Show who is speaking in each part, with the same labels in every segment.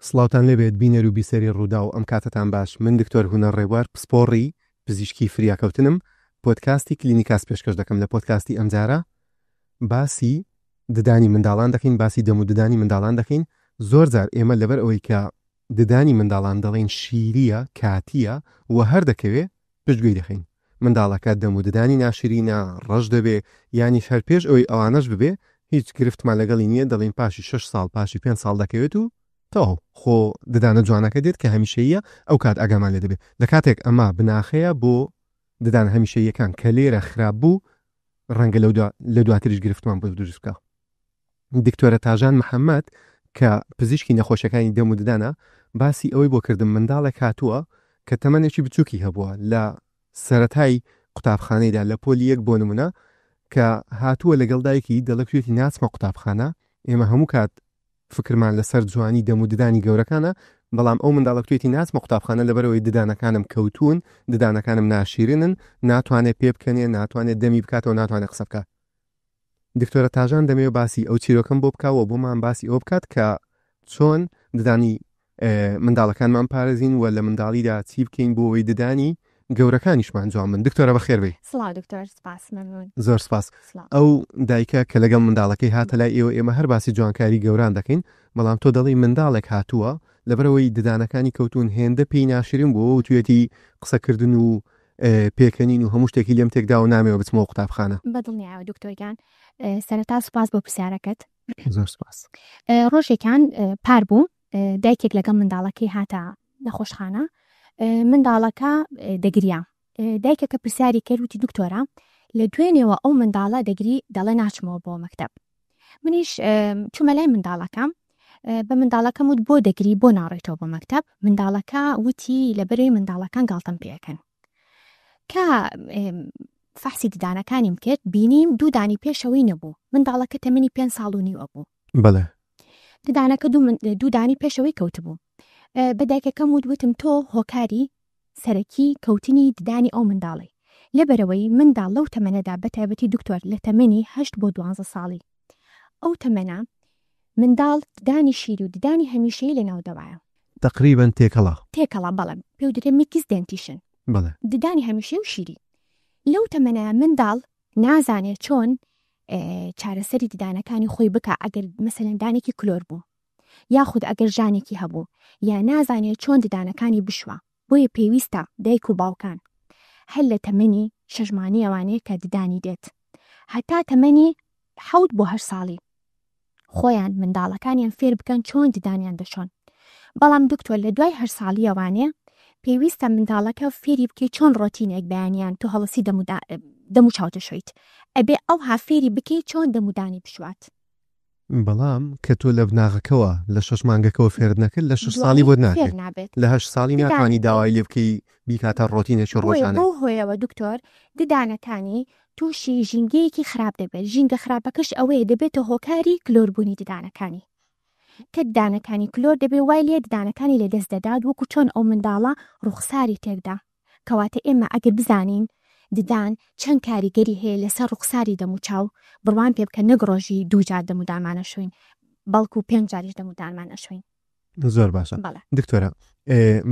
Speaker 1: سڵاوتان لێبێت بینەر و بیسەری ڕووداو ئەم کاتەتان باش من دکتۆر هونەر ڕێبوار پسپۆڕی پزیشکی فریاکەوتنم پۆدکاستی کلینیکاس پێشکەش دەکەم لە پۆدکاستی ئەمجارە باسی ددانی منداڵان دەکەین باسی دەم و ددانی منداڵان دەکەین زۆر جار ئێمە لەبەر ئەوەی کە ددانی منداڵان دەڵێن شیریە کاتیە و هەر دەکەوێ پشتگوێی دەخەین منداڵەکە دەم و ددانی ناشرینە ڕەش دەبێ یانیش هەر پێش ئەوەی ئەوانەش ببێ هیچ گرفتمان لەگەڵی نییە دەڵێن پاشی 6 ساڵ پاشی 5 ساڵ دەکەوێت و تەواو خۆ ددانە جوانەکە دێت کە هەمیشەیە ئەو کات ئاگامان لێ دەبێت لە کاتێک ئەمە بناخەیە بۆ ددانە هەمیشەییەکان کە لێرە خراپ بوو ڕەنگە لە دواتریش گرفتمان بۆ دروست بکە. دکتۆرە تاژان محەممەد کە پزیشکی نەخۆشیەکانی دەم و ددانە باسی ئەوەی بۆ کردم منداڵێک هاتووە کە تەمەنێکی بچووکی هەبووە لە سەرەتای قوتابخانەیدا لە پۆلی یەک بۆ نمونە کە هاتووە لەگەڵ دایکی دەڵێ کوێتی ناچمە قوتابخانە. ئێمە هەموو کات فکرمان لەسەر جوانی دەم و ددانی گەورەکانە، بەڵام ئەو منداڵە کوێتی ناچمە قوتابخانە لەبەرەوەی ددانەکانم کەوتون، ددانەکانم ناشیرنن، ناتوانێت پێ بکەنێ، ناتوانێت دەمی بکاتەوە، ناتوانێت قسە بکات. دکتۆرە تاژان دەمەوێت باسی ئەو چیرۆکەم بۆ بکا و بۆمان باسی ئەوە بکات کە چۆن ددانی منداڵەکانمان پارێزین و لە منداڵیدا چی بکەین بۆ ئەوەی ددانی گەورەکانیشمان جوان بن. دکتۆرە بەخێر بێی.
Speaker 2: سڵاو دکتۆر، سپاس، مەمنون.
Speaker 1: زۆر سپاس.
Speaker 2: سڵاو.
Speaker 1: ئەو دایکە کە لەگەڵ منداڵەکەی هاتە لای ئێوە، ئێمە هەر باسی جوانکاری گەوران دەکەین، بەڵام تۆ دەڵێی منداڵێک هاتووە لەبەرەوەی ددانەکانی کەوتون هێندە پێی ناشرین بووە و توێتی قسەکردن و پێکەنین و هەموو شتێکی لێم تێکداوە نامەوێ بچمەوە قوتابخانە.
Speaker 2: بەدڵنیایەوە دکتۆر گیان. سەرەتا سوپاس بۆ پرسیارەکەت.
Speaker 1: زۆر سوپاس.
Speaker 2: ڕۆژێکیان پار بوو دایکێک لەگەڵ منداڵەکەی هاتە نەخۆشخانە، منداڵەکە دەگریا. دایکەکە پرسیاری کرد وتی دکتۆرە لە دوێنێوە ئەو منداڵە دەگری دەڵێ ناچمەوە بۆ مەکتەب. منیش چوومە لای منداڵەکەم، بە منداڵەکەم وت بۆ دەگری بۆ ناڕێیتەوە بۆ مەکتەب؟ منداڵەکە وتی لەبەرەی منداڵەکان گاڵتەم پێئەکەن. کە فەحسی ددانەکانیم کرد بینیم دوو دانی پێشەوەی نەبوو. منداڵەکە تەمەنی 5 ساڵ و نیو ئەبوو.
Speaker 1: بەڵێ.
Speaker 2: ددانەکە دوو دانی پێشەوەی کەوتبوو. بە دایکەکەم وت وتم تۆ هۆکاری سەرەکی کەوتنی ددانی ئەو منداڵەی. لەبەرەوەی منداڵ لەو تەمەنەدا بە تایبەتی دکتۆر لە تەمەنی 8 بۆ 12 ساڵی ئەو تەمەنە منداڵ ددانی شیری و ددانی هەمیشەیی لەناو دەوایە.
Speaker 1: تقریبا تێکەڵا.
Speaker 2: تێکەڵا بەڵێ، پێو درێ میکس دێنتیشن.
Speaker 1: بەڵێ.
Speaker 2: ددانی هەمیشەی و شیری. لەو تەمەنە منداڵ نازانێ چۆن چارەسەری ددانەکانی خۆی بکا ئەگەر مەسەلەن دانێکی کلۆر بوو یاخود ئەگەر ژانێکی هەبوو یا نازانێ چۆن ددانەکانی بشوە. بۆیە پێویستە دایک و باوکان هەر لە تەمەنی 6 مانگی ئەوانەیە کە ددانی دێت هەتا تەمەنی 7 بۆ 8 ساڵی خۆیان منداڵەکانیان فێر بکەن چۆن ددانیان دەشۆن. بەڵام دکتۆر لە دوای 8 ساڵیەوانێ پێویستە منداڵەکە فێری بکەی چۆن ڕۆتینێک بەیانیان تۆ هەڵسی دەم و چاو دەشۆیت. ئەبێ ئەوها فێری بکەی چۆن دەم و دانی بشوات.
Speaker 1: بەڵام کە تۆ لە بناغەکەوە لە 6 مانگەکەوە فێرت نەکرد، لە 6 ساڵی بۆت ناکرێت.
Speaker 2: فێر نابێت.
Speaker 1: لە 8 ساڵی ناتوانی داوای لێ بکەی بیکاتە ڕۆتینێکی ڕۆژانە.
Speaker 2: بەو هۆیەوە دکتۆر ددانەکانی تووشی ژینگەیەکی خراپ دەبێت. ژینگە خراپەکەش ئەوەیە دەبێتە هۆکاری کلۆربوونی ددانەکانی. کە ددانەکانی کلۆر دەبێت وای لێ ددانەکانی لەدەست دەدات وەکو چۆن ئەو منداڵە ڕوخساری تێکدا. کەواتە ئێمە ئەگەر بزانین ددان چەند کاریگەری هەیە لەسەر ڕوخساری دەموچاو، بڕوان پێ بکە نەک ڕۆژی 2 جار دەمودانمان ئەشۆین، بەڵکو 5 جاریش دەمودانمان ئەشۆین.
Speaker 1: زۆر باشە.
Speaker 2: بەڵێ.
Speaker 1: دکتۆرە،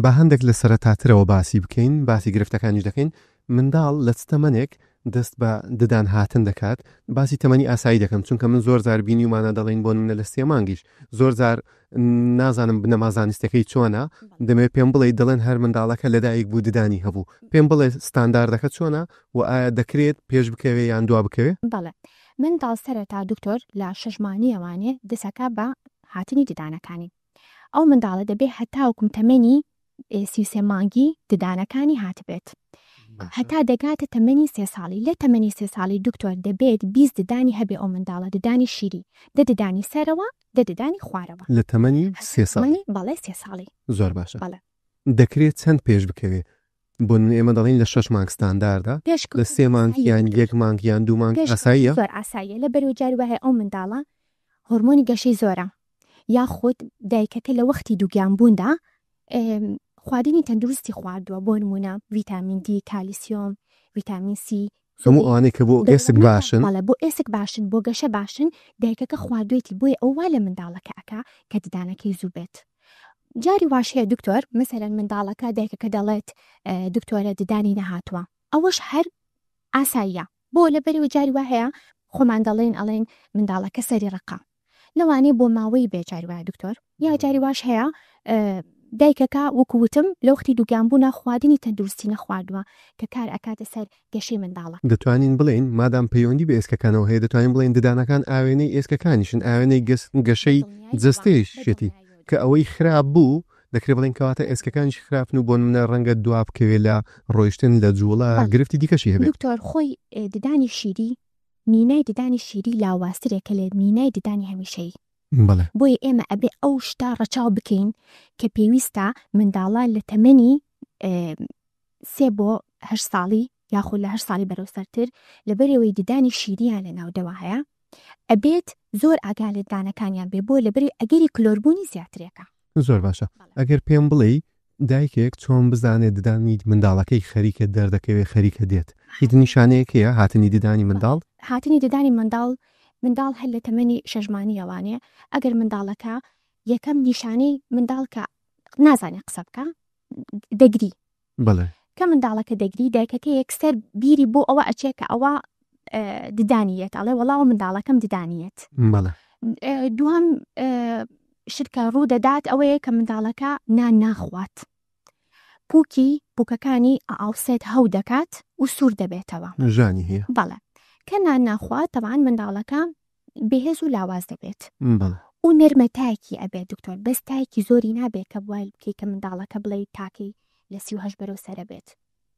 Speaker 1: با هەندێک لە سەرەتاترەوە باسی بکەین، باسی گرفتەکانیش دەکەین. منداڵ لە چ تەمەنێک دەست بە ددان هاتن دەکات؟ باسی تەمەنی ئاسایی دەکەم، چونکە من زۆر جار بینیومانە دەڵێن بۆ نمونە لە 3 مانگیش زۆر جار نازانم بنەما زانستەکەی چۆنە، دەمەوێت پێم بڵێ دەڵێن هەر منداڵەکە لەدایک بوو ددانی هەبوو. پێم بڵێ ستانداردەکە چۆنە و ئایا دەکرێت پێش بکەوێ یان دوا بکەوێ؟
Speaker 2: بەڵێ. منداڵ سەرەتا دکتۆر لە 6 مانگیەوانێ دەسەکا بە هاتنی ددانەکانی. ئەو منداڵە دەبێ هەتاوکم تەمەنی 33 مانگی ددانەکانی هاتبێت. هەتا دەگاتە تەمەنی 3 ساڵی. لە تەمەنی 3 ساڵی دکتۆر دەبێت 20 ددانی هەبێ ئەو منداڵە، ددانی شیری، دە ددانی سەرەوە، دە ددانی خوارەوە.
Speaker 1: لە تەمەنی 3 ساڵی.
Speaker 2: تەمەنی بەڵێ 3 ساڵی.
Speaker 1: زۆر باشە.
Speaker 2: بەڵێ.
Speaker 1: دەکرێت چەند پێش بکەوێ؟ بۆ نمونە ئێمە دەڵێین لە 6 مانگ ستانداردە،
Speaker 2: پێش
Speaker 1: لە 3 مانگ یان 1 مانگ یان 2 مانگ
Speaker 2: پێش
Speaker 1: ئاساییە؟
Speaker 2: زۆر ئاساییە. لە بەرەو جاری وایە ئەو منداڵە هۆرمۆنی گەشەی زۆرە، یاخود دایکەکە لە وەختی دووگیان بووندا خواردنی تەندروستی خواردووە، بۆ نمونە ڤیتامین دی، کالیسیۆم، ڤیتامین سی،
Speaker 1: هەموو ئەوانەی کە بۆ ئێسک باشن.
Speaker 2: بەڵێ، بۆ ئێسک باشن، بۆ گەشە باشن، دایکەکە خواردوێتی، بۆیە ئەو وا لە منداڵەکە ئەکا کە ددانەکەی زوو بێت. جاری واش هەیە دکتۆر، مەسەلەن منداڵەکە دایکەکە دەڵێت دکتۆرە ددانی نەهاتووە، ئەوەش هەر ئاساییە. بۆ لەبەرئەوەی جاری وا هەیە خۆمان دەڵێین ئەڵێن منداڵەکە سەری ڕەقە، لەوانەیە بۆ ماوەی بێ جاری وایە دکتۆر، یا جاری واش هەیە دایکەکە وەکوو وتم لە وەختی دووگیان بوونە خواردنی تەندروستی نەخواردووە کە کار ئەکاتە سەر گەشەی منداڵە.
Speaker 1: دەتوانین بڵێین مادام پەیوەندی بە ئێسکەکانەوە هەیە، دەتوانین بڵێین ددانەکان ئاوێنەی ئێسکەکانیشن، ئاوێنەی گەشەی جەستەیشێتی، کە ئەوەی خراپ بوو دەکرێت بڵێین کەواتە ئێسکەکانیش خراپن و بۆ نمونە ڕەنگە دوا بکەوێت لە ڕۆیشتن، لە جوڵە، گرفتی دیکەشی هەبێت.
Speaker 2: دکتۆر خۆی ددانی شیری، مینای ددانی شیری لاوازترە کە لە مینای ددانی هەمیشەیی.
Speaker 1: بەڵێ.
Speaker 2: بۆیە ئێمە ئەبێ ئەو شتە ڕەچاو بکەین کە پێویستە منداڵان لە تەمەنی 3 بۆ 8 ساڵی یاخود لە 8 ساڵی بەرەو سەرتر، لەبەرەوەی ددانی شیریان لە ناودەوە هەیە، ئەبێت زۆر ئاگا لە ددانەکانیان بێ، بۆ لەبەری ئەگەری کلۆربوونی زیاترێکە.
Speaker 1: زۆر باشە. ئەگەر پێم بڵێی دایکێک چۆن بزانێت ددانی منداڵەکەی خەریکە دەردەکەوێت، خەریکە دێت، هیچ نیشانەیەک هەیە هاتنی ددانی منداڵ؟
Speaker 2: هاتنی ددانی منداڵ، منداڵ هەر لە تەمەنی 6 مانگیەوانێ. ئەگەر منداڵەکە یەکەم نیشانەی منداڵ کە نازانێت قسە بکە، دەگری.
Speaker 1: بەڵێ.
Speaker 2: کە منداڵەکە دەگری، دایکەکە یەکسەر بیری بۆ ئەوە ئەچێ کە ئەوە ددانیەت، ئەڵێ وەڵا منداڵەکەم ددانیەت.
Speaker 1: بەڵێ.
Speaker 2: دووهەم شت کە ڕوودەدات ئەوەیە کە منداڵەکە نان ناخوات، پووکەکانی ئاوسێت هەو دەکات و سوور دەبێتەوە.
Speaker 1: ژانی هەیە.
Speaker 2: بەڵێ. کە نان ناخوات تەبعەن منداڵەکە بێهێز و لاواز دەبێت.
Speaker 1: بەڵێ.
Speaker 2: و نەرمەتایەکی ئەبێت دکتۆر، بەس تایەکی زۆری نابێت کە وای بکەی کە منداڵەکە بڵێ تاکەی لە 38 بەرەو سەرە بێت.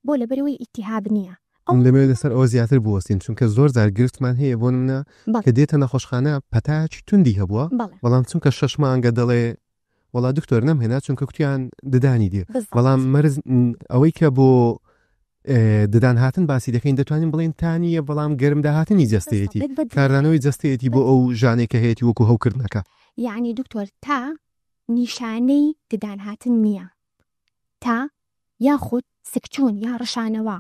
Speaker 2: بۆ لەبەرەوەی ئیتیهاب نییە.
Speaker 1: لەمەوێ لەسەر ئەوە زیاتر بوەستین، چونکە زۆر جار گرفتمان هەیە، بۆ نمونە کە دێتە نەخۆشخانە پەتایەکی توندی هەبووە، بەڵام چونکە 6 مانگە دەڵێ وەڵا دکتۆر نەمهێنا چونکە کوتیان ددانی دێ. بەڵام مەرز ئەوەی کە بۆ ددان هاتن باسی دەکەین، دەتوانین بڵێن تا نییە، بەڵام گەرم داهاتنی جەستەیەتی، کاردانەوەی جەستەیەتی بۆ ئەو ژانەی کە هەیەی وەکو هەوکردنەکە.
Speaker 2: یعنی دکتۆر تا نیشانەی ددان هاتن نییە، تا یاخود سکچوون یا ڕشانەوە،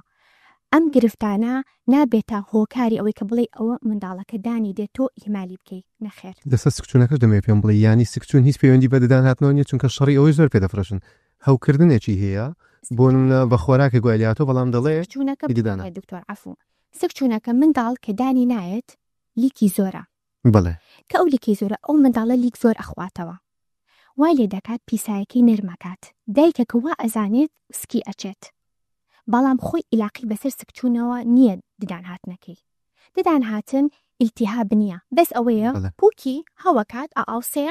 Speaker 2: ئەم گرفتانە نابێتە هۆکاری ئەوەی کە بڵێ ئەوە منداڵەکە دانی دێت تۆ ئیهمالی بکەی. نەخێر.
Speaker 1: لەسەر سکچوونەکەش دەمەوێت پێم بڵێ، یانی سکچوون هیچ پەیوەندی بە ددان هاتنەوە نییە، چونکە شەڕی ئەوەی زۆر پێدەفرۆشن، هەوکردنێکی هەیە بۆ نمونە بە خۆراکێک گوای لێهاتووە، بەڵام دەڵێ
Speaker 2: سکچوونەکە
Speaker 1: ددانە.
Speaker 2: دکتۆر عەفو، سکچوونەکە منداڵ کە دانی نایەت لیکی زۆرە.
Speaker 1: بەڵێ.
Speaker 2: کە ئەو لیکی زۆرە، ئەو منداڵە لیک زۆر ئەخواتەوە، وای لێ دەکات پیسایەکەی نەرمەکات، دایکەکە وا ئەزانێت سکی ئەچێت، بەڵام خۆی ئیلاقی بەسەر سکچوونەوە نییە ددان هاتنەکەی. ددان هاتن ئیلتیهاب نییە، بەس ئەوەیە پووکی هەوەکات ئاوسێ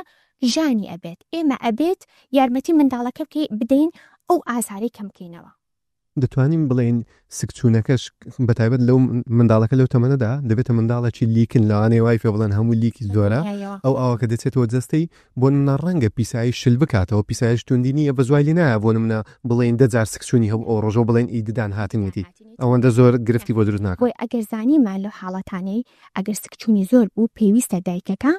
Speaker 2: ژانی ئەبێت. ئێمە ئەبێت یارمەتی منداڵەکە بکەی بدەین ئەو ئازارەی کەم بکەینەوە.
Speaker 1: دەتوانین بڵێین سکچوونەکەش بەتایبەت لەو منداڵەکە لەو تەمەنەدا دەبێتە منداڵێکی لیکن، لەوانەیە وای پێ بڵێن هەموو لیکی زۆرە، ئەو ئاوەکە دەچێتەوە جەستەی، بۆ نمونە ڕەنگە پیسایی شل بکاتەوە، پیسایش توندی نییە، بە زوای لێ نایە بۆ نمونە بڵێین 10 جار سکچوونی هەبوو ئەو ڕۆژە بڵێن ئی ددان هاتنیەتی، ئەوەندە زۆر گرفتی بۆ دروست ناکات.
Speaker 2: بۆی ئەگەر زانیمان لەو حاڵەتانەی ئەگەر سکچوونی زۆر بوو، پێویستە دایکەکە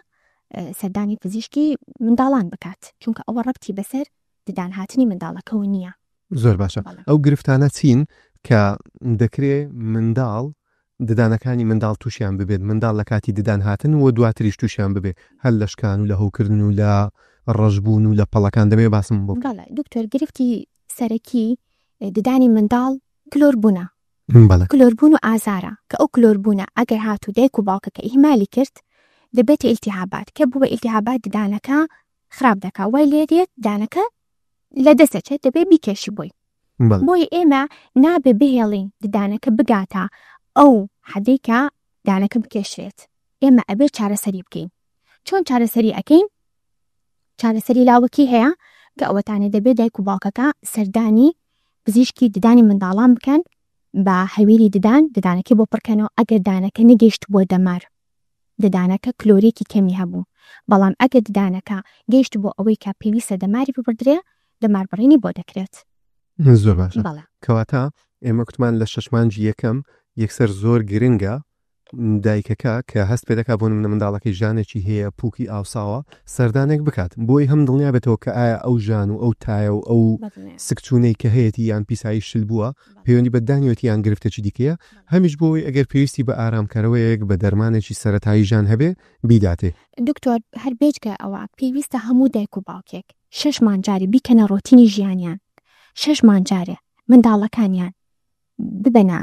Speaker 2: سەردانی پزیشکی منداڵان بکات، چونکە ئەوە ڕەبتی بەسەر ددان هاتنی منداڵەکەوە نییە.
Speaker 1: زۆر باشە. ئەو گرفتانە چین کە دەکرێت منداڵ ددانەکانی منداڵ تووشیان ببێت، منداڵ لە کاتی ددان هاتن و دواتریش تووشیان ببێت، هەر لە شکان و لە هەوکردن و لە ڕەشبوون و لە پەڵەکان؟ دەمەوێت باسم بۆ بکەی.
Speaker 2: بەڵێ دکتۆر، گرفتی سەرەکی ددانی منداڵ کلۆربوونە.
Speaker 1: بەڵێ.
Speaker 2: کلۆربوون و ئازارە، کە ئەو کلۆربوونە ئەگەر هاتوو دایک و باوکەکە ئیهمالی کرد دەبێتە ئیلتیهابات، کە بوو بە ئیلتیهابات ددانەکە خراپ دەکا، وای لێ دێت دانەکە لە دەست دەچێت، دەبێت بیکێشی بۆی. بۆیە ئێمە نابێ بهێڵین ددانەکە بگاتە ئەو حەدەی کە دانەکە بکێشرێت، ئێمە ئەبێت چارەسەری بکەین. چۆن چارەسەری ئەکەین؟ چارەسەری لاوەکی هەیە کە ئەوەتانە دەبێت دایک و باوکەکە سەردانی پزیشکی ددانی منداڵان بکەن، بە هەویری ددان ددانەکەی بۆ پڕکەنەوە. ئەگەر دانەکە نەگەیشت بۆ دەمار، ددانەکە کلۆریکی کەمی هەبوو، بەڵام ئەگەر ددانەکە گەیشت بۆ ئەوەی کە پێویستە دەماری ببردرێ، دەمار بڕینی بۆ دەکرێت.
Speaker 1: زۆر باشە. کەواتە ئێمە کوتمان لە 6 مانگی یەکەم یەکسەر زۆر گرنگە دایکەکە کە هەست پێ دەکات بۆ نمونە منداڵەکەی ژانێکی هەیە، پووکی ئاوساوە، سەردانێک بکات بۆی هەم دڵنیا بێتەوە کە ئایا ئەو ژان و ئەو تایە و ئەو سکچوونەی کە هەیەتی یان پیسایی شل بووە پەیوەندی بە دانیەتی یان گرفتێکی دیکەیە، هەمیش بۆی ئەگەر پێویستی بە ئارامکەرەوەیەک بە دەرمانێکی سەتایی ژان هەبێ بیداتێ.
Speaker 2: دکتۆر هەر بێجگە ئەوە پێویستە هەموو دایک و باوکێک 6 مانگ جارێ بیکەنە ڕۆتینی ژیانیان، 6 مانگ جارێ منداڵەکانیان ببەنە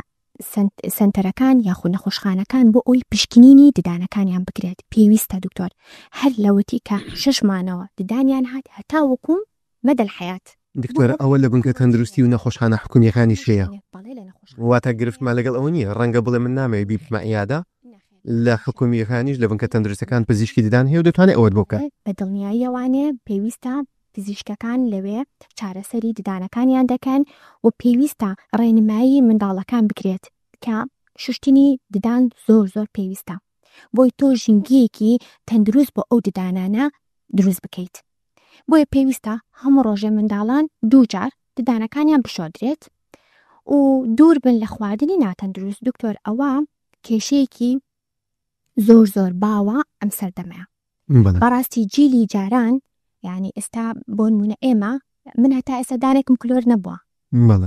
Speaker 2: سەنتەرەکان یاخود نەخۆشخانەکان بۆ ئەوەی پشکنینی ددانەکانیان بکرێت. پێویستە دکتۆر هەر لەوەتی کە 6 مانەوە ددانیان هات هەتا وەکوو مەدەل حەیات.
Speaker 1: دکتۆرە ئەوە لە بنکە تەندروستی و نەخۆشخانە حکومییەکانیش هەیە. واتە گرفتمان لەگەڵ ئەوە نییە، ڕەنگە بڵێ من نامەوێ بیبمە عیادە، لە حکومییەکانیش لە بنکە تەندروستییەکان پزیشکی ددان هەیە و دەتوانێت ئەوەت بۆ بکات.
Speaker 2: بە دڵنیاییەوانێ پێویستە پزیشکەکان لەوێ چارەسەری ددانەکانیان دەکەن و پێویستە ڕێنمایی منداڵەکان بکرێت کە شوشتنی ددان زۆر زۆر پێویستە بۆی تۆ ژینگەیەکی تەندروست بۆ ئەو ددانانە دروست بکەیت. بۆیە پێویستە هەموو ڕۆژێ منداڵان 2 جار ددانەکانیان بشۆردرێت و دوور بن لە خواردنی ناتەندروست. دکتۆر ئەوە کێشەیەکی زۆر زۆر باوە ئەم سەردەمەیە. بەڕاستی جیلی جاران، یعنی ئێستا بۆ نمونە ئێمە، من هەتا ئێستا دانێکم کلۆر نەبووە.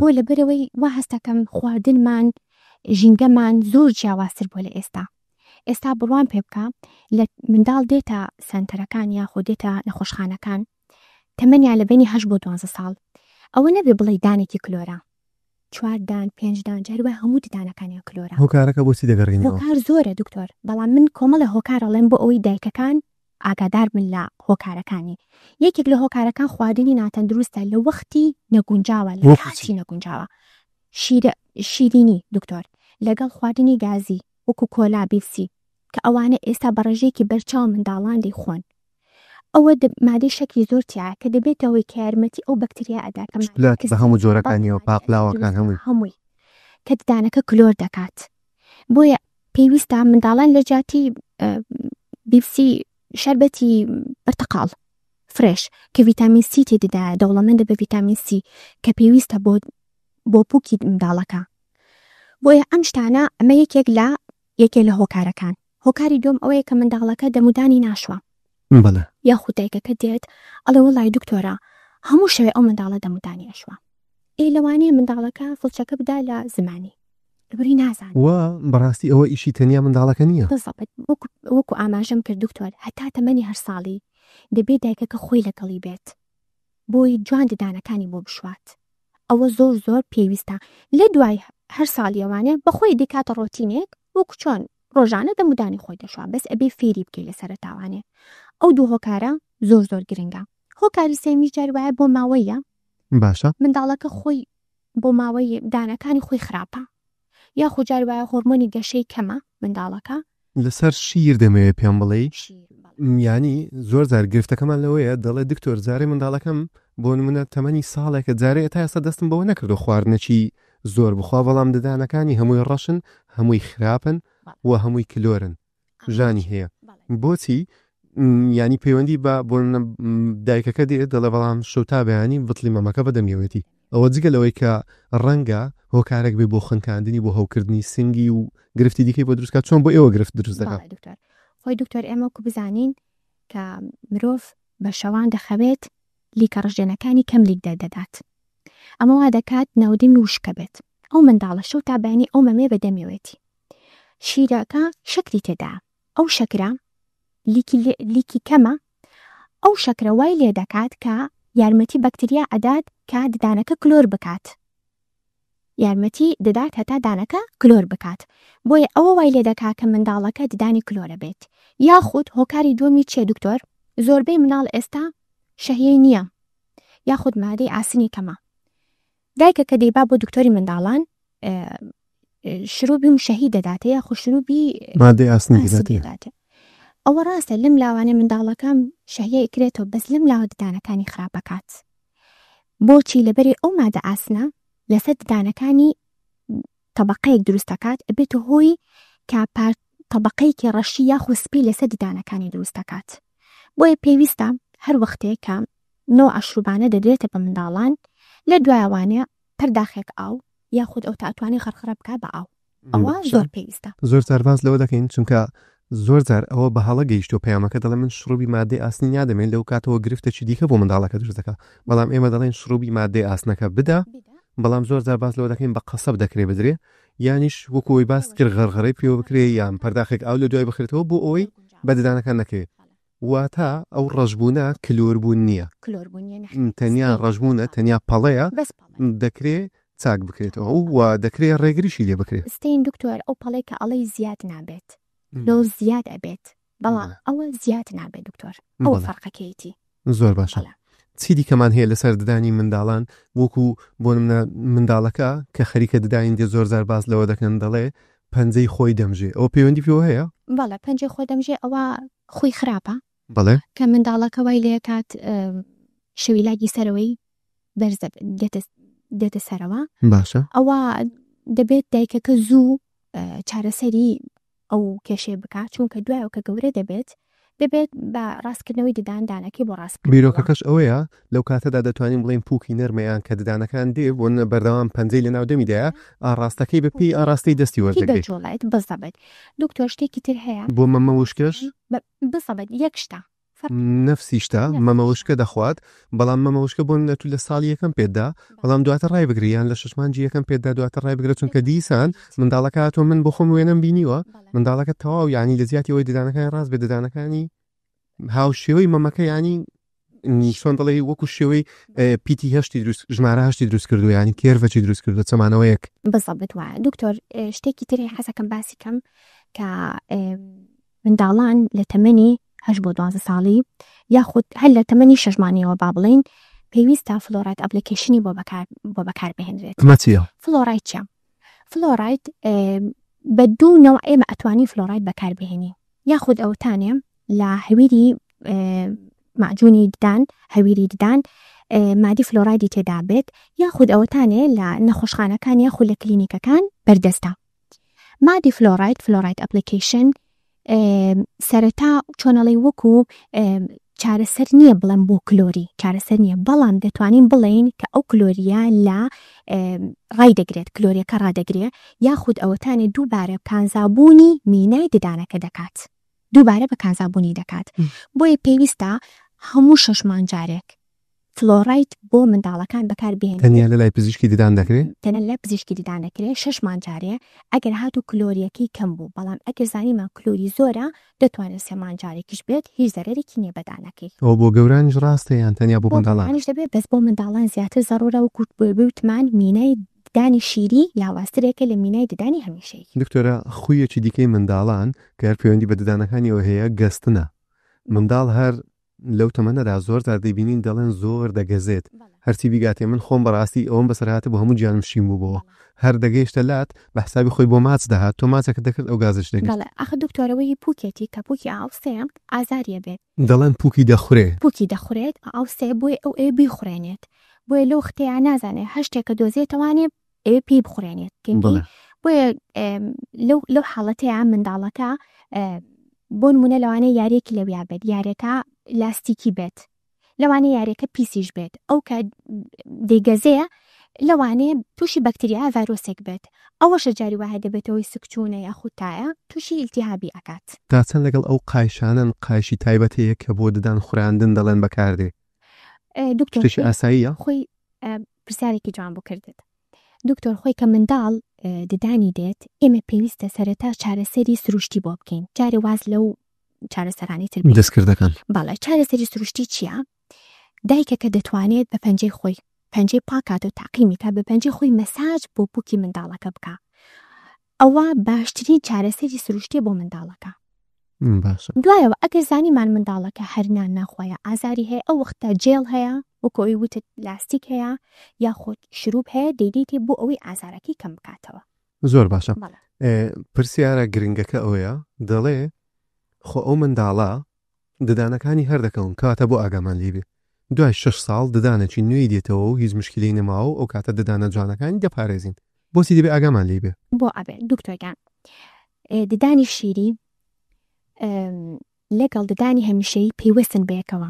Speaker 2: بۆ لەبەرەوەی وا هەستەکەم خواردنمان، ژینگەمان زۆر جیاوازتر بووە لە ئێستا. ئێستا بڕوان پێ بکە، لە منداڵ دێتە سەنتەرەکان یاخود دێتە نەخۆشخانەکان، تەمەنیان لە بەینی 8 بۆ 12 ساڵ. ئەوە نەبێ بڵێ دانێکی کلۆرە، 4 دان، 5 دان، جاری وای هەموو ددانەکانیان کلۆرە.
Speaker 1: هۆکارەکە بۆچی دەگەڕێنەوە؟
Speaker 2: هۆکار زۆرە دکتۆر، بەڵام من کۆمەڵێ هۆکار ئەڵێم بۆ ئەوەی دایکەکان ئاگادار بن لە هۆکارەکانی. یەکێک لە هۆکارەکان خواردنی ناتەندروستە لە وەختی نەگونجاوە، لە کاتی نەگونجاوە. شیرینی دکتۆر، لەگەڵ خواردنی گازی وەکو کۆلا، بیپسی، کە ئەوانە ئێستا بە ڕێژەیەکی بەرچاو منداڵان دەیخۆن. ئەوە مادەی شەکری زۆر تیایە کە دەبێتەوەی کە یارمەتی ئەو بەکتریا ئەدا کە
Speaker 1: شوکولات بە هەموو جۆرەکانیەوە، پاقلاوەکان هەمووی.
Speaker 2: هەمووی کە ددانەکە کلۆر دەکات. بۆیە پێویستە منداڵان لە جیاتی بیپسی شەربەتی پرتەقاڵ فرێش کە ڤیتامین سی تێدایە، دەوڵەمەندە بە ڤیتامین سی کە پێویستە بۆ پوکی منداڵەکە. بۆیە ئەم شتانە ئەمە یەکێک لە هۆکارەکان. هۆکاری دوم ئەوەیە کە منداڵەکە دەمودانی ناشوە. یاخود دایکەکە دێت ئەڵێ وەڵای دکتۆرە هەموو شەوێ ئەو منداڵە دەمودانی ئەشوە. ئێ لەوانەیە منداڵەکە فڵچەکە بدا لە زمانی، لەبەری نازانێ.
Speaker 1: وە بەڕاستی ئەوە ئیشی تەنیا منداڵەکە نییە.
Speaker 2: بزەبت. وەکو ئاماژەم کرد دکتۆر، هەتا تەمەنی 8 ساڵی دەبێت دایکەکە خۆی لەگەڵی بێت بۆی جوان ددانەکانی بۆ بشوات. ئەوە زۆر زۆر پێویستە. لە دوای 8 ساڵیەوانێ بەخۆی دیکاتە ڕۆتینێک وەکو چۆن ڕۆژانە دەمودانی خۆی دەشوا، بەس ئەبێ فێری بکەی لە سەرەتاوانێ. ئەو دوو هۆکارە زۆر زۆر گرنگە. هۆکاری سێمیش جاری وایە بۆ ماوەیە.
Speaker 1: باشە.
Speaker 2: منداڵەکە خۆی بۆ ماوەی دانەکانی خۆی خراپە، یاخود جاری وایە هۆرمۆنی گەشەی کەمە منداڵەکە.
Speaker 1: لەسەر شیر دەمەوێت پێم بڵێی.
Speaker 2: شیر، بەڵێ.
Speaker 1: یعنی زۆر جار گرفتەکەمان لەوەیە دەڵێ دکتۆر جارێ منداڵەکەم بۆ نمونە تەمەنی ساڵێکە جارێ تا ئێستا دەستم بەوە نەکردو خواردنێکی زۆر بخوا، بەڵام ددانەکانی هەمووی ڕەشن، هەمووی خراپن و هەمووی کلۆرن، ژانی هەیە. بۆچی؟ یعنی پەیوەندی بە بۆ نمونە دایکەکە دێت دەڵێ بەڵام شەو تا بەیانی بتڵی مەمەکە بەدەمیەوەتی. ئەوە جگە لەوەی کە ڕەنگە هۆکارێک بێ بۆ خنکاندنی، بۆ هەوکردنی سنگی و گرفتی دیکەی بۆ دروست کات. چۆن بۆ ئێوە گرفت دروست دەکات؟
Speaker 2: بەڵێ دکتۆر. خۆی دکتۆر ئێمە وەکو بزانین کە مرۆڤ بە شەوان دەخەوێت، لیکە ڕژێنەکانی کەم لیک دەردەدات. ئەمە وا دەکات ناودەمی وشکە بێت. ئەو منداڵە شەو تا بەیانی ئەو مەمەیە بەدەمیەوەتی. شیرەکە شەکری تێدا، ئەو شەکرە لیکی کەمە، ئەو شەکرە وای لێ دەکات کە یارمەتی بەکتریا ئەدات کە ددانەکە کلۆر بکات. یارمەتی دەدات هەتا دانەکە کلۆر بکات. بۆیە ئەوە وای لێ دەکات کە منداڵەکە ددانی کلۆرە بێت. یاخود هۆکاری دووەمی چییە دکتۆر؟ زۆربەی مناڵ ئێستا شەهیەی نییە، یاخود مادەی ئاسنی کەمە. دایکە کە دەیبا بۆ دکتۆری منداڵان، شروبی مشەهی دەداتێ یاخود شروبی
Speaker 1: مادەی ئاسنی
Speaker 2: ئاسنی
Speaker 1: دەداتێ.
Speaker 2: دەداتێ. ئەوە ڕاستە لەم لاوانەیە منداڵەکەم شەهیە ئەکرێتەوە، بەس لەم لاوە ددانەکانی خراپەکات. بۆچی؟ لەبەری ئەو مادە ئاسنە لەسەر ددانەکانی طبقەیەک دروست دەکات، ئەبێتە هۆی کە طبقەیەکی ڕەشی یاخود سپی لەسەر ددانەکانی دروست دەکات. بۆیە پێویستە هەر وەختێک کە نەوە عەشروبانە دەدرێتە بە منداڵان، لە دوایوانەیە پەرداخێک ئاو یاخود ئەو تاتوانێ خەرخەرە بکات بە ئاو. ئەوە زۆر پێویستە.
Speaker 1: زۆر جار باس لەوە دەکەین، چونکە زۆر جار ئەوە بە هەڵە گەیشتووە پەیامەکە، دەڵێ من شروبی مادەی ئاسنی نادەمێن، لەو کاتەوە گرفتێکی دیکە بۆ منداڵەکە دروست دەکات. بەڵام ئێمە دەڵێن شروبی مادەی ئاسنەکە بدە، بەڵام زۆر جار باس لەوە دەکەین بە قەسەب دەکرێ بدرێ، یانیش وەکو ئەوەی باس کرد غەرغەرەی پێوە بکرێ یان پەرداخێک ئاو لە دوای بخرێتەوە بۆ ئەوەی بە ددانەکان نەکەوێت. واتە ئەو ڕەشبوونە کلۆر بوون نییە.
Speaker 2: کلۆر بوون نییە
Speaker 1: تەنیا ڕەشبوونە، تەنیا پەڵەیە.
Speaker 2: بەس پەڵەیە.
Speaker 1: دەکرێ چاک بکرێتەوە و دەکرێ ڕێگریشی لێ بکرێ.
Speaker 2: ستەین دکتۆر ئەو پەڵەی کە ئەڵێی زیاد نابێت، لۆ زیاد ئەبێت، بەڵام ئەوە زیاد نابێت دکتۆر، ئەوە فەرقەکەیەتی.
Speaker 1: زۆر باشە. چی دیکەمان هەیە لەسەر ددانی منداڵان؟ وەکوو بۆ نموونە منداڵەکە کە خەریکە ددانی دێ زۆر جار باس لەوە دەکەن دەڵێ پەنجەی خۆی دەمژێ، ئەوە پەیوەندی پێوە هەیە؟
Speaker 2: بەڵێ، پەنجەی خۆی دەمژێ ئەوە خووی خراپە.
Speaker 1: بەڵێ.
Speaker 2: کە منداڵەکە وای لێ ئەکات شەویلاکی سەرەوەی بەرزە دێتە سەرەوە.
Speaker 1: باشە.
Speaker 2: ئەوە دەبێت دایکەکە زوو چارەسەری ئەو کێشەیە بکا، چونکە دوایەوە کە گەورە دەبێت، دەبێت بە ڕاستکردنەوەی ددان دانەکەی بۆ ڕاست بکرێتەوە.
Speaker 1: بیرۆکەکەش ئەوەیە لەو کاتەدا دەتوانین بڵێین پووکی نەرمەیان کە ددانەکان دێ بۆ بەردەوام پەنجەی لەناو دەمیدایە، ئاڕاستەکەی بە پێی ئاڕاستەی دەستی وەردەگرێت.
Speaker 2: دەجوڵێت بزەبت. دکتۆر شتێکی تر هەیە
Speaker 1: بۆ مەمە وشکەش؟
Speaker 2: بزەبت یەک شتە.
Speaker 1: نەفسی شتە، مەمە وشکە دەخوات، بەڵام مەمە وشکە بۆ نەتو لە ساڵی یەکەم پێتدا، بەڵام دواتر ڕای بگری یان لە 6 مانگی یەکەم پێتدا دواتر ڕای بگرە، چونکە دیسان منداڵەکە تۆ من بۆ خۆم وێنەم بینیوە، منداڵەکە تەواو یعنی لە زیاتی ئەوەی ددانەکانی ڕاست بێ، ددانەکانی هاوشێوەی مەمەکە، یعنی چۆن دەڵێی وەکو شێوەی پیتی هەشتی دروست، ژمارە هەشتی دروست کردووە، یعنی کێرڤەکی دروست کردووە، چەمانەوەیەک.
Speaker 2: بزەبت وایە. دکتۆر، شتێکی تری حەزەکەم باسی کەم کە منداڵان لە تەمەنی 8 بۆ 12 ساڵی یاخود هەر لە تەمەنی 6 مانگیەوە با بڵێین پێویستە فلۆراید ئەپلیکەیشنی بۆ بەکار بهێنرێت.
Speaker 1: ئەمە چییە؟
Speaker 2: فلۆراید چییە؟ فلۆراید بە دوو نەوع ئێمە ئەتوانین فلۆراید بەکار بهێنین، یاخود ئەوەتانێ لە هەویری مەعجونی ددان، هەویری ددان، مادی فلۆرایدی تێدا بێت، یاخود ئەوەتانێ لە نەخۆشخانەکان یاخود لە کلینیکەکان بەردەستە. مادی فلۆراید، فلۆراید ئەپلیکەیشن، سەرەتا چۆنەڵێ وەکو چارەسەر نییە بڵێم بۆ کلۆری، چارەسەر نییە، بەڵام دەتوانین بڵێین کە ئەو کلۆریە لە ڕای دەگرێت، کلۆریەکە ڕادەگرێت، یاخود ئەوەتانێ دووبارە کانزابوونی مینای ددانەکە دەکات، دووبارە بە کانزابوونی دەکات. بۆیە پێویستە هەموو 6 مانگ جارێک فلۆراید بۆ منداڵەکان بەکاربهێنرێت.
Speaker 1: تەنیا لە لای پزیشکی ددان دەکرێت؟
Speaker 2: تەنیا لە لای پزیشکی ددان دەکرێت، 6 مانگ جارێ ئەگەر هاتوو کلۆریەکەی کەم بوو، بەڵام ئەگەر زانیمان کلۆری زۆرە دەتوانێت 3 مانگ جارێکیش بێت، هیچ زەرەرێکی نییە بە دانەکەی.
Speaker 1: ئەوە بۆ گەورانیش ڕاستە یان تەنیا بۆ منداڵان؟
Speaker 2: بۆ گەورانیش دەبێت، بەس بۆ منداڵان زیاتر زەرورە، وەکو وتمان مینای ددانی شیری لاوازترێکە لە مینای ددانی هەمیشەیی.
Speaker 1: دکتۆرە، خوویەکی دیکەی منداڵان کە هەر پەیوەندی بە ددانەکانیەوە هەیە گەستنە. منداڵ هەر لەو تەمەنەدا زۆر جار دەیبینین دەڵێن زۆر دەگەزێت، هەرچی بیگاتێ من خۆم بەڕاستی ئەوەم بەسەرهاتە بۆ هەموو گیانم شین بوو بۆ. هەر دەگەیشتە لات بە حسابی خۆی بۆ ماچ دەهات، تۆ ماچەکە دەکرد ئەو گازش دەگرت.
Speaker 2: بەڵێ، ئاخر دکتۆرەوەی پوکێتی کە پوکی ئاوسەیە ئازاریە بێت.
Speaker 1: دەڵێن پوکی دەخورێ.
Speaker 2: پوکی دەخورێت، ئاوسەیە بۆیە ئەو ئەوێ بیخورێنێت. بۆیە لەو وەختەیە نازانێ هەر شتێکە دۆزێتەوانێ ئەوێ پێی بخورێنێت.
Speaker 1: بەڵێ.
Speaker 2: بۆیە لەو حاڵەتەیە منداڵەکە بۆ نموونە لەوانەیە یارییەکی لەویا بێت، یاریەکە لاستیکی بێت، لەوانەیە یاریەکە پیسیش بێت، ئەو کە دەیگەزێ لەوانەیە تووشی بەکتریا ڤایرۆسێک بێت، ئەوەشە جاری وایە دەبێتەوەی سکچوونە یاخود تایە تووشی ئیلتیهابی ئەکات.
Speaker 1: تا چەند لەگەڵ ئەو قایشانەن قایشی تایبەت هەیە کە بۆ ددان خوراندن دەڵێن بەکاردێ؟
Speaker 2: دکتۆر
Speaker 1: شتێکی ئاساییە؟
Speaker 2: خۆی پرسیارێکی جوان بۆ کردت. دکتۆر خۆی کە منداڵ ددانی دێت، ئێمە پێویستە سەرەتا چارەسەری سروشتی بۆ بکەین، جارێ واز لەو چارەسەرانەی تر بێت.
Speaker 1: دەستکردەکان.
Speaker 2: بەڵێ، چارەسەری سروشتی چییە؟ دایکەکە دەتوانێت بە پەنجەی خۆی، پەنجەی پاکات و تاقیمی کا، بە پەنجەی خۆی مەساج بۆ پوکی منداڵەکە بکا. ئەوە باشترین چارەسەری سروشتی بۆ منداڵەکە.
Speaker 1: باشە.
Speaker 2: دوایەوە ئەگەر زانیمان منداڵەکە هەر نان ناخوایە، ئازاری هەیە، ئەو وەختە جێڵ هەیە، وەکو ئەوەی وتت لاستیک هەیە، یاخود شروب هەیە، دەیدەیتێ بۆ ئەوەی ئازارەکەی کەم بکاتەوە.
Speaker 1: زۆر باشە.
Speaker 2: بەڵێ.
Speaker 1: پرسیارە گرنگەکە ئەوەیە، دەڵێ خۆ ئەو منداڵە ددانەکانی هەر دەکەون، کەواتە بۆ ئاگامان لێ بێ. دوای 6 ساڵ ددانێکی نوێی دێتەوە و هیچ مشکلەی نەماوە و ئەو کاتە ددانە جوانەکانی دەپارێزین. بۆچی دەبێ ئاگامان لێ بێ؟
Speaker 2: بۆ ئەبێ دکتۆرگیان. ددانی شیری لەگەڵ ددانی هەمیشەیی پەیوەستن بەیەکەوە.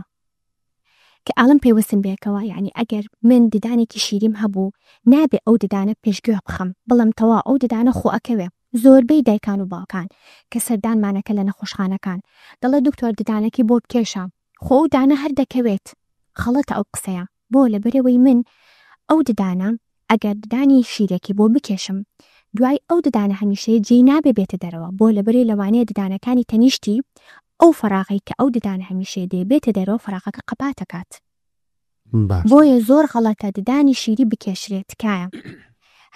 Speaker 2: کە ئاڵم پەیوەستن بەیەکەوە، یعنی ئەگەر من ددانێکی شیریم هەبوو، نابێ ئەو ددانە پێشگوێ بخەم، بڵێم تەواو ئەو ددانە خۆ ئەکەوێ. زۆربەی دایکان و باوکان کە سەردانمانەکە لە نەخۆشخانەکان دەڵێ دکتۆر ددانەکەی بۆ بکێشە، خۆ ئەو دانە هەر دەکەوێت. خەڵەتە ئەو قسەیە. بۆ لەبەرەوەی من ئەو ددانە ئەگەر ددانی شیرێکی بۆ بکێشم، دوای ئەو ددانە هەمیشەیە جێی نابێ بێتە دەرەوە. بۆ لەبەرەی لەوانەیە ددانەکانی تەنیشتی ئەو فەراغەی کە ئەو ددانە هەمیشەیە دێ بێتە دەرەوە فەراغەکە قەپات ئەکات.
Speaker 1: باش.
Speaker 2: بۆیە زۆر غەڵەتە ددانی شیری بکێشرێت تکایە.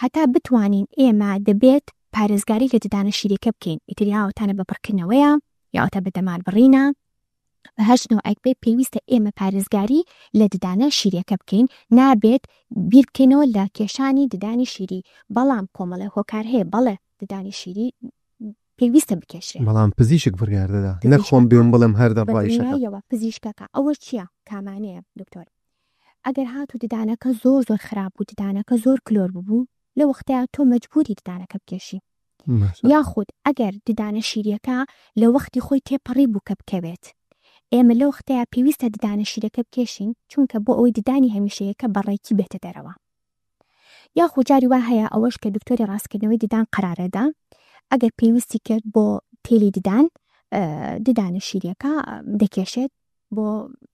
Speaker 2: هەتا بتوانین ئێمە دەبێت پارێزگاری لە ددانە شیرەکە بکەین. ئیتر یا ئەوەتانە بە پڕکردنەوەیە یا ئەوەتا بە دەمار بڕینە بە هەر نەوعێک بێ پێویستە ئێمە پارێزگاری لە ددانە شیرەکە بکەین. نابێت بیر بکەینەوە لە کێشانی ددانی شیری، بەڵام کۆمەڵێ هۆکار هەیە بەڵێ ددانی شیری پێویستە بکێشرێ.
Speaker 1: بەڵام پزیشک بڕیار دەدا، نەک خۆم بێم بڵێم هەر دەڕوا ئیشەکە.
Speaker 2: بەدڵنیاییەوە پزیشکەکە. ئەوە چییە؟ کامانەیە دکتۆر؟ ئەگەر هاتوو ددانەکە زۆر زۆر خراپ بوو، ددانەکە زۆر کلۆر ببوو، لە وەختیا تۆ مەجبوری ددانەکە بکێشی. یاخود ئەگەر ددانە شیریەکە لە وەختی خۆی تێپەڕی بوو کە بکەوێت، ئێمە لەو وەختەیە پێویستە ددانە شیرەکە بکێشین، چونکە بۆ ئەوەی ددانی هەمیشەیەکە بەڕێکی بێتە دەرەوە. یاخود جاری وا هەیە ئەوەش کە دکتۆری ڕاستکردنەوەی ددان قەرارەدا، ئەگەر پێویستی کرد بۆ تێلی ددان، ددانە شیریەکە دەکێشێت بۆ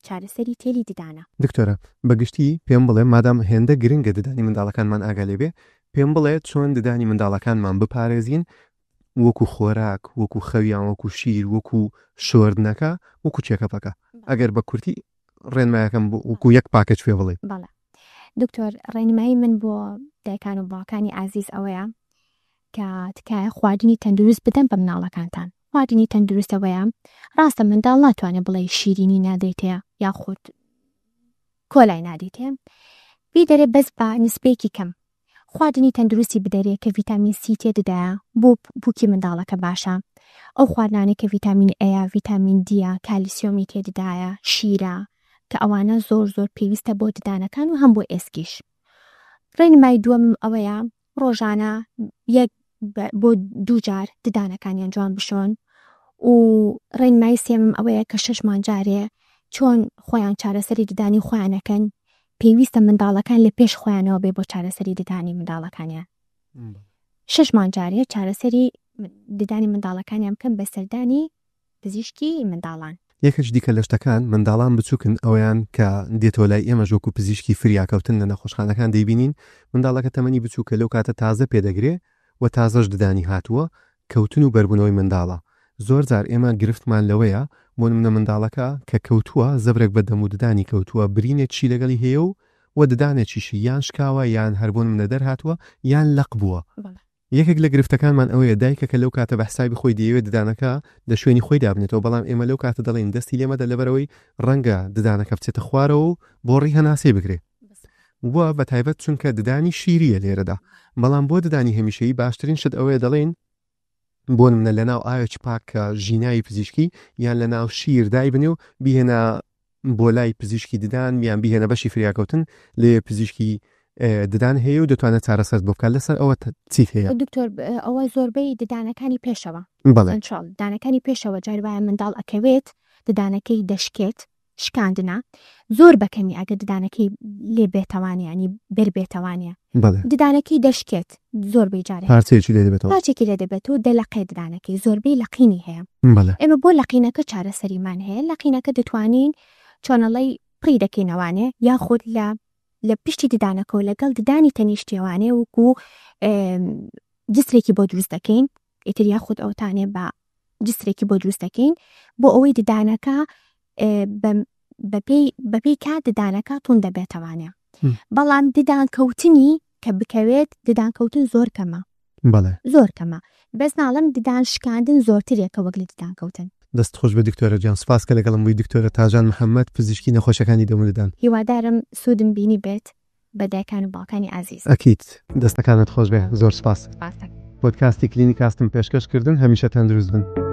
Speaker 2: چارەسەری تێلی ددانە.
Speaker 1: دکتۆرە بە گشتی پێم بڵێ مادام هێندە گرنگە ددانی منداڵەکانمان ئاگا لێ بێ، پێم بڵێ چۆن ددانی منداڵەکانمان بپارێزین وەکو خۆراک، وەکو خەویان، وەکو شیر، وەکو شۆردنەکە، وەکو چێکەپەکە. ئەگەر بە کورتی ڕێنمایەکەم بۆ وەکو یەک پاکەج پێ بڵێ.
Speaker 2: بەڵێ دکتۆر، ڕێنمایی من بۆ دایکان و باوکانی ئازیز ئەوەیە کە تکایە خواردنی تەندروست بدەن بە مناڵەکانتان. خواردنی تەندروستەوەیە ڕاستە منداڵ ناتوانێت بڵێ شیرینی نادەیتێ یاخود کۆلای نادەیتێ، بیدەرێ بەس بە نسبەیەکی کەم. خواردنی تەندروستی بدەرێ کە ڤیتامین سی تێدایە بۆ پوکی منداڵەکە باشە. ئەو خواردنانەی کە ڤیتامین ئەیە، ڤیتامین دیە، کالیسیۆمی تێدایە، شیرە، کە ئەوانە زۆر زۆر پێویستە بۆ ددانەکان و هەم بۆ ئێسکیش. ڕێنمای دووەم ئەوەیە ڕۆژانە یەک بۆ دوو جار ددانەکانیان جوان بشۆن. و ڕێنمای سێم ئەوەیە کە 6 مانگ جارێ چۆن خۆیان چارەسەری ددانی خۆیانەکەن، پێویستە منداڵەکان لە پێش خۆیانەوە بێ بۆ چارەسەری ددانی منداڵەکانیان. 6 مانگ جارێ چارەسەری ددانی منداڵەکانیان بکەن بە سەردانی پزیشکی منداڵان.
Speaker 1: یەکێک دیکە لە شتەکان منداڵان بچووکن، ئەویان کە دێتەوە لای ئێمە وەکو پزیشکی فریاکەوتن لە نەخۆشخانەکان دەیبینین، منداڵەکە تەمەنی بچووکە لەو کاتە تازە پێدەگرێ و تازەش ددانی هاتووە، کەوتن و بەربوونەوەی منداڵە. زۆر جار ئێمە گرفتمان لەوەیە بۆ نمونە منداڵەکە کە کەوتووە، زەبرێک بە دەم و ددانی کەوتووە، برینێکی لەگەڵی هەیە و ددانێکیشی یان شکاوە یان هەر بۆ نمونە دەرهاتووە یان لەق بووە. یەکێک لە گرفتەکانمان ئەوەیە دایکەکە لەو کاتە بە حسابی خۆی دەیەوێت ددانەکە لە شوێنی خۆی دابنێتەوە، بەڵام ئێمە لەو کاتە دەڵێین دەستی لێمەدە لەبەرەوەی ڕەنگە ددانەکە بچێتە خوارەوە و بۆ ڕی هەناسەی بگرێ. وە بە تایبەت چونکە ددانی شیریە لێرەدا، بەڵام بۆ ددانی هەمیشەیی باشترین شت ئەوەیە دەڵێین بۆ نمونە لەناو ئاوێکی پاک کە ژیناوی پزیشکی یان لەناو شیر دایبنێ و بیهێنە بۆ لای پزیشکی ددان یان بیهێنە بەشی فریاکەوتن لێ پزیشکی ددان هەیە و دەتوانێت چارەسەر بۆ بکات. لەسەر ئەوە چیت هەیە؟
Speaker 2: دکتۆر، ئەوە زۆربەی ددانەکانی پێشەوە.
Speaker 1: بەڵێ.
Speaker 2: سنترال ددانەکانی پێشەوە جار وایە منداڵ ئەکەوێت، ددانەکەی دەشکێت، شکاندنە زۆر بەکەمی ئەگەر ددانەکەی لێ بێتەوانێ، ینی بەر بێتەوانێ.
Speaker 1: بەڵێ.
Speaker 2: ددانەکەی دەشکێت زۆربەی جارێ.
Speaker 1: پارچەیەکی لێ دەبێتەوە.
Speaker 2: پارچێکی لێ دەبێتەوە، دەلەقێ ددانەکەی، زۆربەی لەقینی هەیە.
Speaker 1: بەڵێ.
Speaker 2: ئێمە بۆ لەقینەکە چارەسەریمان هەیە. لەقینەکە دەتوانین چۆنەڵەی پڕی دەکەینەوانێ یاخود لە پشتی ددانەکەەوە لەگەڵ ددانی تەنیشتیەوانێ وەکو جسرێکی بۆ دروست دەکەین. ئیتر یاخود ئەوتانێ بە جسرێکی بۆ دروست دەکەین بۆ ئەوەی ددانەکە بەپێی کات ددانەکە توند دەبێتەوانێ. بەڵام ددان کەوتنی کە بکەوێت، ددان کەوتن زۆر کەمە.
Speaker 1: بەڵێ.
Speaker 2: زۆر کەمە. بەس ناڵێم ددان شکاندن زۆرترێکە وەک لە ددان کەوتن.
Speaker 1: دەست خۆش بە دکتۆرە گیان، سوپاس کە لەگەڵم بووی. دکتۆرە تاژان محەممەد، پزیشکی نەخۆشیەکانی دەم و ددان.
Speaker 2: هیوادارم سوودم بینی بێت بە دایکان و باوکانی ئازیز.
Speaker 1: ئەکید دەستەکانت خۆش بێ، زۆر سوپاس.
Speaker 2: سوپاس.
Speaker 1: پۆدکاستی کلینیکاستم پێشکەشکردن، هەمیشە تەندروست بن.